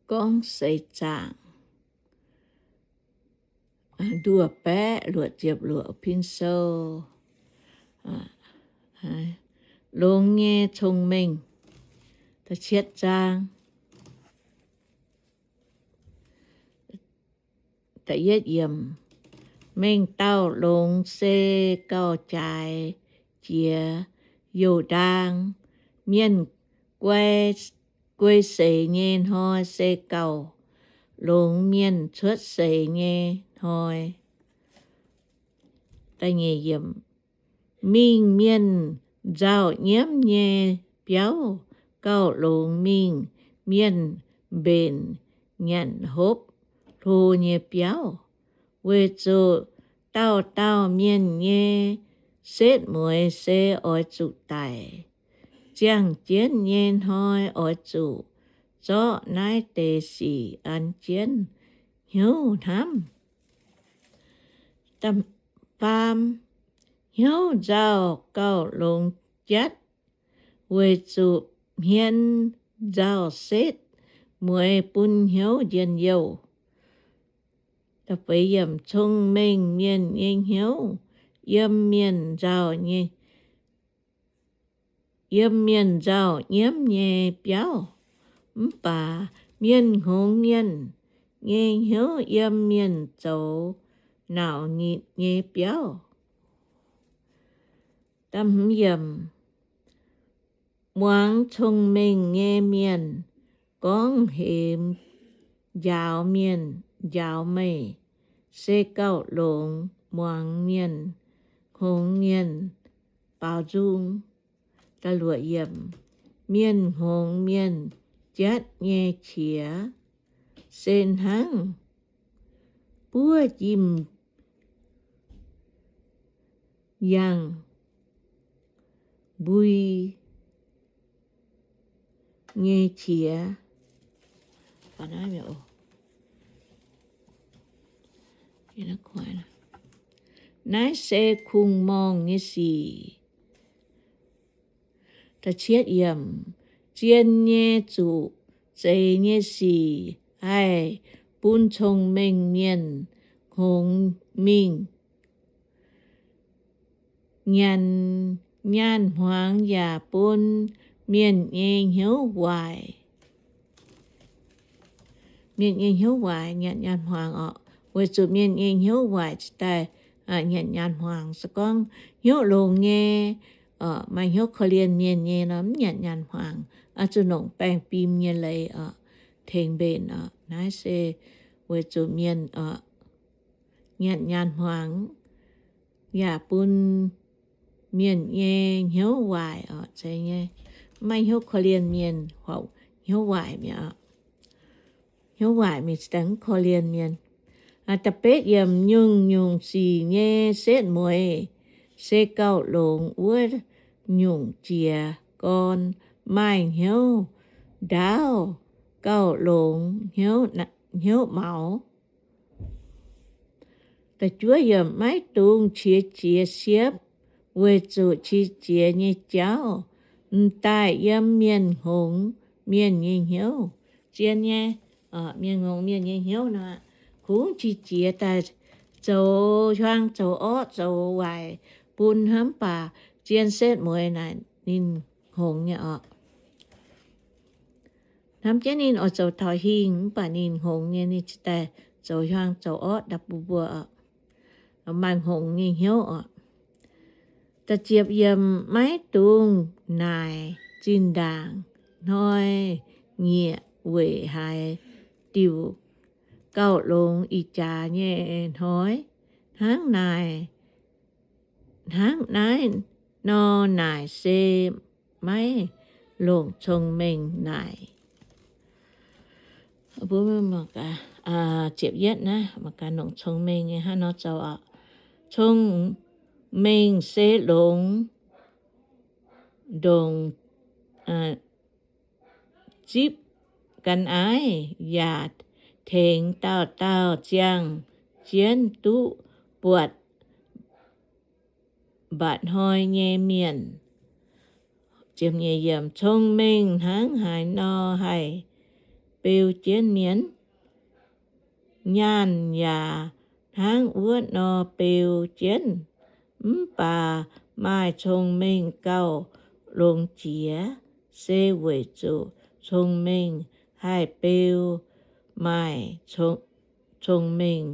gorngv seix zaangc nduov baeqv luoqc ziepc luoqc pin sou. Longx nyei cong-mengh. Da'cietv zaang. Mengh dauh longx se gauh jaaix jiex youh ndaang. Mienh guei seix nyei hnoi se gauh longx mienh cuotv seix nyei hnoi. Mingh mienh nzauh nyiemv nyei biauv gauh longx mingh mienh mbenc nyanc hopv hlo nyei biauv, weic zuqc dauh dauh mienh nyei setv mueiz se oix zuqc daic. Ziangh jienv nyei hnoi oix zuqc zorqv naaiv deix sic an jienv hnyouv hnamv. Faam, hnyouv nzauh gauh longx jatv, weic zuqc hmien nzauh setv mueiz bun hnyouv njien-youh. Cong-mengh mienh nyei hnyouv yiem mienh nzauh nyei, yiem mienh nzauh nyiemv nyei biauv, mv baac mienh hngongx mienh nyei hnyouv yiem mienh zoux nauc nyitc nyei biauv. Muangx cong-mengh nyei mienh gorngv hemx njaaux mienh, njaaux meih se gauh longx muangx mienh hngongx mienh baaux nzung. Mienh hngongx mienh jatv nyei qiex se hnangv buov jim yangh mbui nyei qiex. Naaiv se kungx-morngh nyei sic. Zien nyei zuqc zeix nyei sic haih bun cong-mengh mienh hngongx mingh. Nyanc, nyaanh-hmuangx yaac bun mienh nyei hnyouv waaic. Mienh nyei hnyouv waaic, nyanc, nyaanh-hmuangx oc, weic zuqc mienh nyei hnyouv waaic cingx daaih nyanc, nyaanh-hmuangx. Se gorngv hnyouv longx nyei, maaih hnyouv korv-lienh mienh nyei nor, mv nyanc, nyaanh-hmuangx, oix zuqc nongc baengh fim nyei leiz oc, tengx mbenc oc. Naaiv se weic zuqc mienh oc, nyanc, nyaanh-hmuangx yaac bun mienh nyei hnyouv waaic oc. Zeiz nyei, mv maaih hnyouv korv-lienh mienh, hnyouv waaic mi'aqv. Hnyouv waaic mingh cingx daaih mv korv-lienh mienh. Da'betv yiemc, nyungc-nyungc sic nyei setv mueiz se gauh longx wuov nyungc jiez gorn maaih hnyouv ndaauv gauh longx hnyouv maux. Maiv dungx qiex jiez siepv, weic zuqc qiex jiez nyei jauv m'daaih yiem mienh hngongx mienh nyei hnyouv. Zien nyei, mienh hngongx mienh nyei hnyouv nor, kungx qiex jiez daaih zoux hiuang zoux orqv zoux waaic bun hnamv, mv baac zien setv mueiz naaic ninh hngongx nyei oc. Hnamv jienv ninh oix zoux taux hingh, mv baac ninh hngongx nyei, ninh cingx daaih zoux hiuang zoux orqv daaih bun mbuo oc. Maaih hngongx nyei hnyouv oc. Da'ziepc yiemc, maiv dungx naaic zinh ndaangc hnoi-nyieqc weic haaix diuc gauh longx ih jaax nyei hnoi. Hnangv naaic, hnangv naaiv nor naaic se maiv longc cong-mengh naaic. Ziepc yietv naaiv, mangc gaax nongc cong-mengh nyei hnangv nor zoux oc. Cong-mengh se longx ndongc zipv ga'naaiv yaac tengx dauh dauh ziangh jienv duqv buatc mba'hnoi nyei mienh. Cong-mengh hnangv haaix nor haih beu jienv mienh. Nyaanh yaac hnangv wuov nor beu jienv. Mv baac maaih cong-mengh gauh longx jiex, se weic zuqc cong-mengh haih beu maaih cong-mengh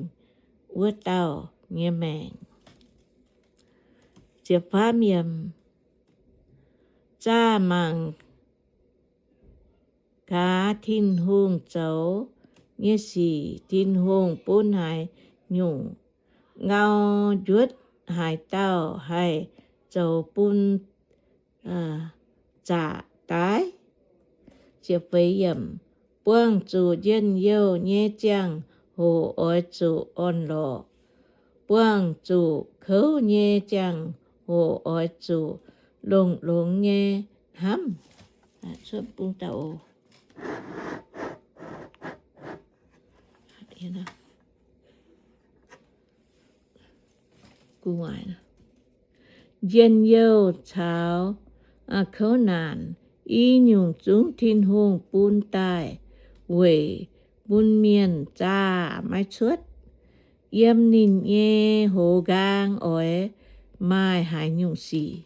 wuov dauh nyei maengc. Zaah mangc gaax Tin-Hungh zoux nyei sic, Tin-Hungh bun haaix nyungc ngau njuotv, haaix dauh haih zoux bun zaqc daaih? Buangh zuqc njien-youh nyei ziangh hoc oix zuqc orn-lorqc. Buangh zuqc kouv nyei ziangh hoc oix zuqc longx-longx nyei hnamv. Njien-youh caux kouv naanc, i nyungc zungv Tin-Hungh bun daaih weic bun mienh zaah maiv cuotv. Yiem ninh nyei hoz nqaang oix maaih haaix nyungc sic?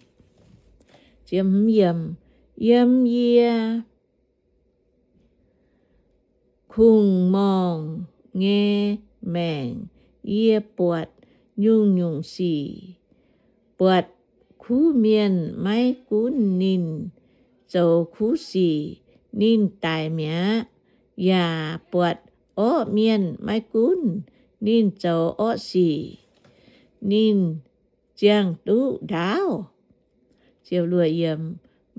Yiem yie kungx-morngh nyei maengc, yie buatc nyungc-nyungc sic. Buatc kuv mienh maiv gunv ninh zoux kuv sic, ninh daic mi'aqv. Yaac buatc orqv mienh maiv gunv ninh zoux orqv sic, ninh ziangh duqv ndaauv.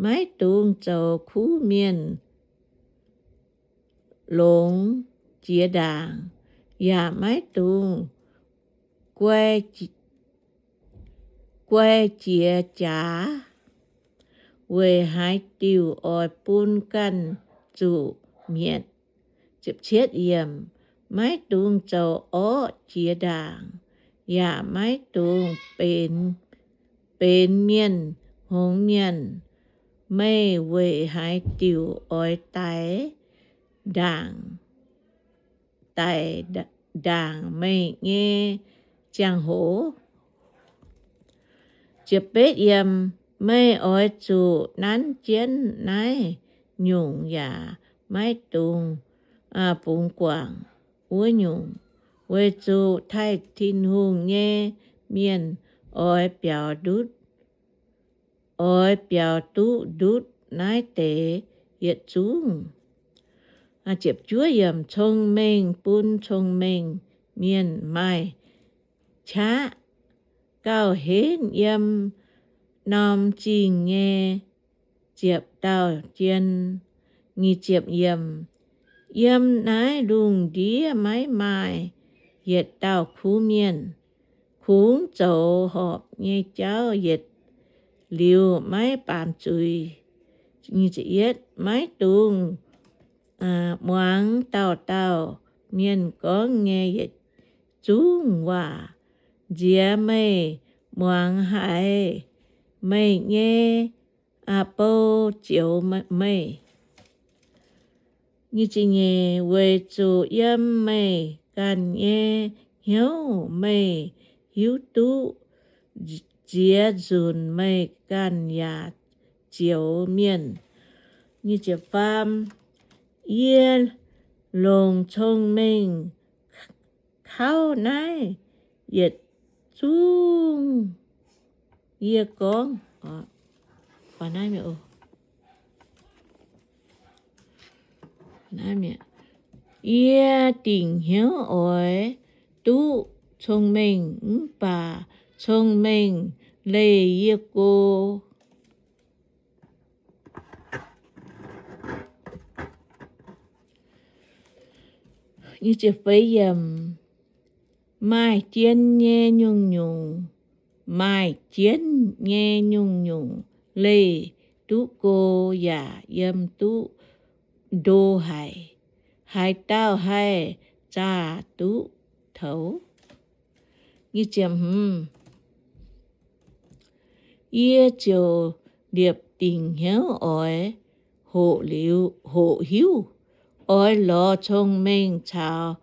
Maiv dungx zoux kuv mienh longx jiex ndaangc, yaac maiv dungx guai jiex jaax, weic haaix diuc oix bun ganh zuqc mietc. Maiv dungx zoux orqv jiex ndaangc, yaac maiv dungx benx mienh hngongx mienh. Meih weic haaix diuc oix daix ndaangc, daix ndaangc meih nyei ziangh hoc? Meih oix zuqc nanv jienv naaiv nyungc yaac maiv dungx bungx guangc wuov nyungc, weic zuqc taaih Tin-Hungh nyei mienh oix biaux ndutv, oix biaux duqv ndutv naaiv deix yietc zungv. Cong-mengh bun cong-mengh mienh maaih qaqv gauh henv yiem norm zingh nyei ziepc dauh jien. Yiem naaiv lungh ndiev maiv maaih yietc dauh kuv mienh. Kungx zoux horpc nyei jauv yietc liuz maiv baamz zuiz. Maiv dungx muangx dauh dauh mienh gorngv nyei yietc zungv waac. Nziex meih muangx haiz, meih nyei bou zioux meih. Weic zuqc yiem meih ganh nyei hnyouv meih hiuv duqv, ziex nzunc meih ganh yaac zioux mienh. Yie longc cong-mengh kauv naaiv yietc zungv yie gorngv. Yie dingc hnyouv oix duqv cong-mengh, mv baac cong-mengh leih yie go. Maaih jien nyei nyungc-nyungc, maaih jienv nyei nyungc-nyungc leih duqv go yaac yiem duqv ndo haic. Haaix dauh haih zaah duqv toux? Yie ziouc liepc dingc hnyouv oix hoqc liuz, hoqc hiuv, Oix lorz cong-mengh caux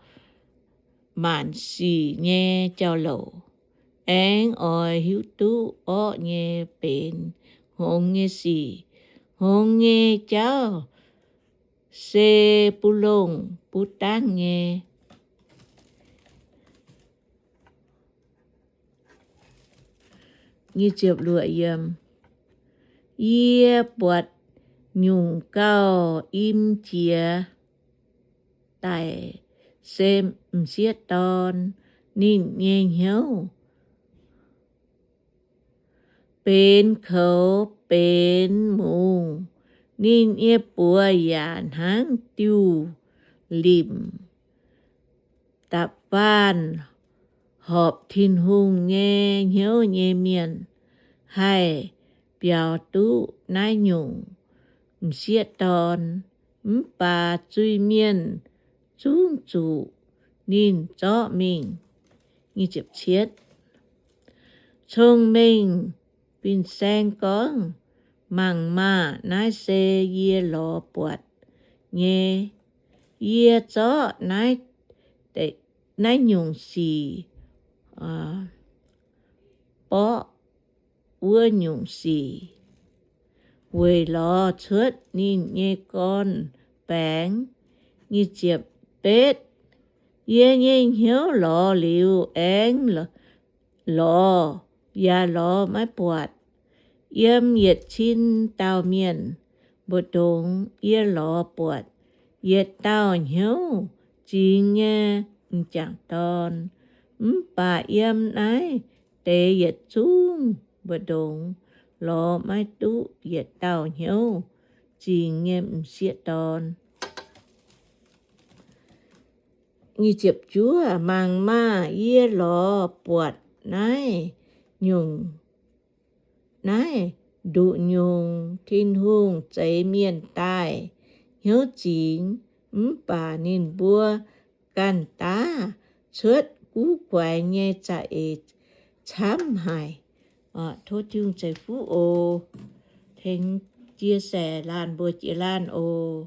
maanc sic nyei jauv-louc, aengx oix hiuv duqv orqv nyei benx hngongx nyei sic. Hngongx nyei jauv se buv longh buv dangv nyei. Yie buatc nyungc gauh im jiex daic se m'sieqv dorn. Ninh nyei hnyouv benx koux benx mungz. Ninh nyei buoz yaac hnangv diuh limc. Da'faanh horpc Tin-Hungh nyei hnyouv nyei mienh haih biaux duqv naaiv nyungc m'sieqv dorn, mv baac zuiz-mienh zungv zuqc ninh zorqv mingh. Cong-mengh fin-saeng gorngv, Mangc maah! Naaiv se yie lorz buatc nyei. Yie zorqv naaiv nyungc sic borqv wuov nyungc sic, weic lorz cuotv ninh nyei gorn-baengx. Betv, yie nyei hnyouv lorz liuz aengx lorz yaac lorz maiv buatc. Yiem yietc cin dauh mienh mbu'ndongx yie lorz buatc yietc dauh hnyouv zingx nyei m'jangc dorn, mv baac yiem naaiv deix yietc zungv mbu'ndongx lorz maiv duqv yietc dauh hnyouv zingx nyei m'sieqv dorn. Mangc maah! Yie lorz buatc naaiv nyungc, naaiv nduqc nyungc Tin-Hungh zeix mienh daaih hnyouv zingx, mv baac ninh mbuo ganh daav cuotv guv guaix nyei za'eix camv haic. Tov Tin-Hungh ceix fuqv oc. Tengx chia sẻ laanh mbuo jiex laanh oc.